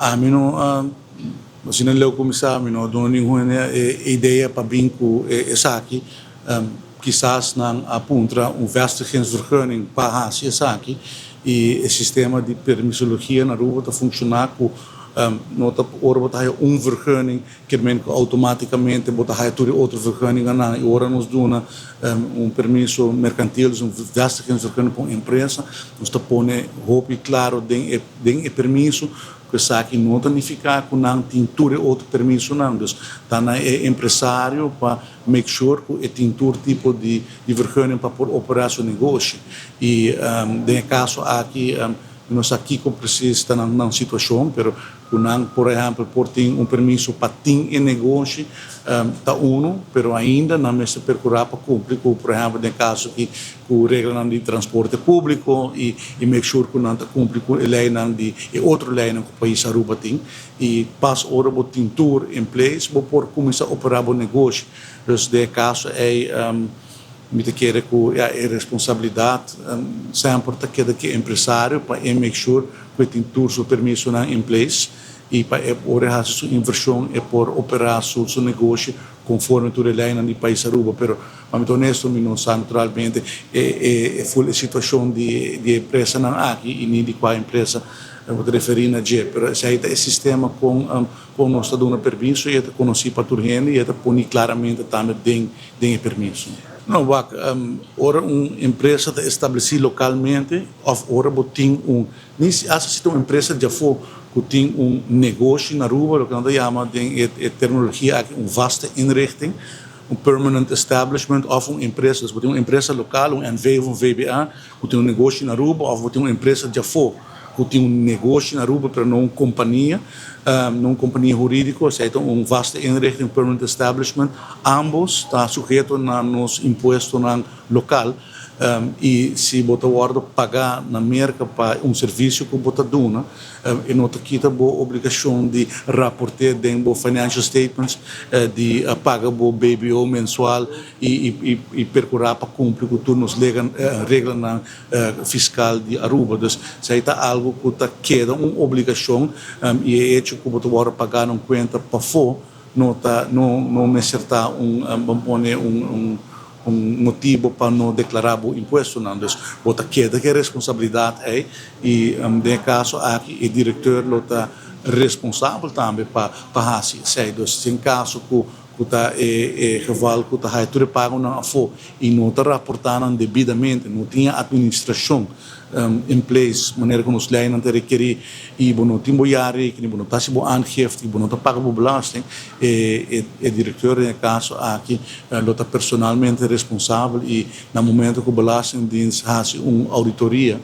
Ami no a, asina leu kuminsá, mi no a duna ningun hende e idea pa bin ku esaki. Kisas nan a puntra un vestigingsvergunning pa hasi esaki i e sistema di permisologia na Aruba ta funshoná ku no ta ora bo ta haya un vergunning Kier men ku outomátikamente bo ta haya tur e otro vergunningannan i ora nos duna un permiso merkantil, dus un vestigingsvergunning pa un empresa, nos ta pone hopi klaro den e den e permiso ku esaki no ta nifiká ku nan tin tur e otro permisonan. Dus ta na e empresario pa make sure ku e tin tur tipo di di vergunning pa por operá su negoshi. I den e kaso aki mi no sa kiko presis ta nan nan situashon, pero Ku nan, por ehèmpel, por tin un permiso pa tin e negoshi ta unu, pero ainda nan mester perkurá pa kumpli ku, por ehèmpel, den kaso aki, ku reglanan di transporte públiko i i make sure ku nan ta kumpli ku e leinan di e otro leinan ku pais Aruba tin. I pas ora bo tin tur in place, bo por kuminsá operá bo negoshi. Dus den e kaso ei mi ta kere ku ya e responsabilidat semper ta keda ku e empresario pa e make sure ku e tin tur su permisonan in place i pa e por e hasi su invershon e por operá su su negoshi konforme tur e leinan di pais Aruba. Pero pa mi ta honesto mi no sa naturalmente e e e ful e situashon di di e empresanan aki i ni di kua empresa bo ta referí na dje. Pero esei ta e sistema kon kon nos ta duna permiso i e ta konosí pa tur hende i e ta poni klaramente tambe den den e permiso. No, wak, ora un empresa ta establesí lokalmente òf ora bo tin un, ni si asta si ta un empresa djafó ku tin un negoshi na Aruba, loke nan ta yama den e terminologia aki un vaste inrichting, un permanent establishment òf un empresa. Dus bo tin un empresa lokal, un NV òf un VBA, ku tin un negoshi na Aruba òf bo tin un empresa djafó ku tin un negoshi na Aruba pero no un kompania, no un kompania hurídiko, esei ta un vaste inrichting, permanent establishment. Ambos ta suheto na nos impuestonan lokal. I si bo ta wòrdu pagá na Merka pa un servisio ku bo ta duna, e no ta kita bo obligashon di raport'é den bo financial statements, di paga bo BBO mensual i i perkurá pa kumpli ku tur nos reglanan fiskal di Aruba. Dus esei ta algu ku ta keda un obligashon i e echo ku bo ta wòrdu pagá na un kuenta pafó no ta no no mester ta un bo pone un un motibo pa no deklará bo impuestonan. Dus bo ta keda ku e responsabilidat ei i den e kaso aki e direkteur lo ta responsabel tambe pa pa hasi esei. Dus den kaso ku ku ta e e geval ku ta haya tur e pagonan afó i no ta raportá nan debidamente, no tin e administrashon in place manera ku nos leinan ta rekerí i bo no tin bo jaarrekening, bo no ta hasi bo aangifte i bo no ta paga bo belasting, e e direkteur den e kaso aki lo ta personalmente responsabel i na momento ku Belastingdienst hasi un auditoria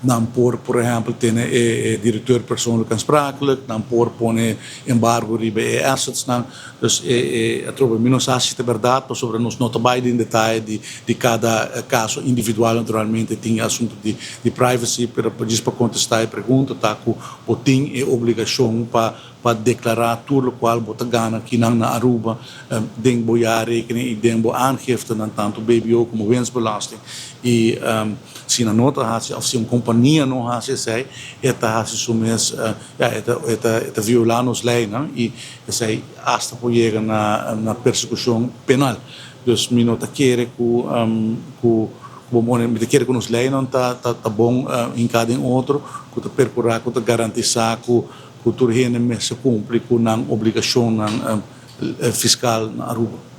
nan por por ehèmpel tene e direkteur persoonlijk aansprakelijk, nan por pone embargo riba e assetsnan. Dus e e atrobe mi no sa si ta bèrdat pasobra nos no ta bai den detaye di di kada kaso individual naturalmente tin e asuntu di di privacy pero djis pa kontestá e pregunta ta ku bo tin e obligashon pa pa deklará tur lokual bo ta gana kinan na Aruba den bo jaarrekening i den bo aangiftenan tantu BBO komo winstbelasting i si nan no ta hasi òf si un kompania no hasi esei e ta hasi su mes ya e ta e ta e ta violá nos leinan i Esei asta por yega na na persekushon penal. Dus mi no ta kere ku ku bo pone, mi ta kere ku nos leinan ta ta ta bon hinká den otro, ku ta perkurá, ku ta garantisá ku ku tur hende mester kumpli ku nan obligashonnan fiskal na Aruba.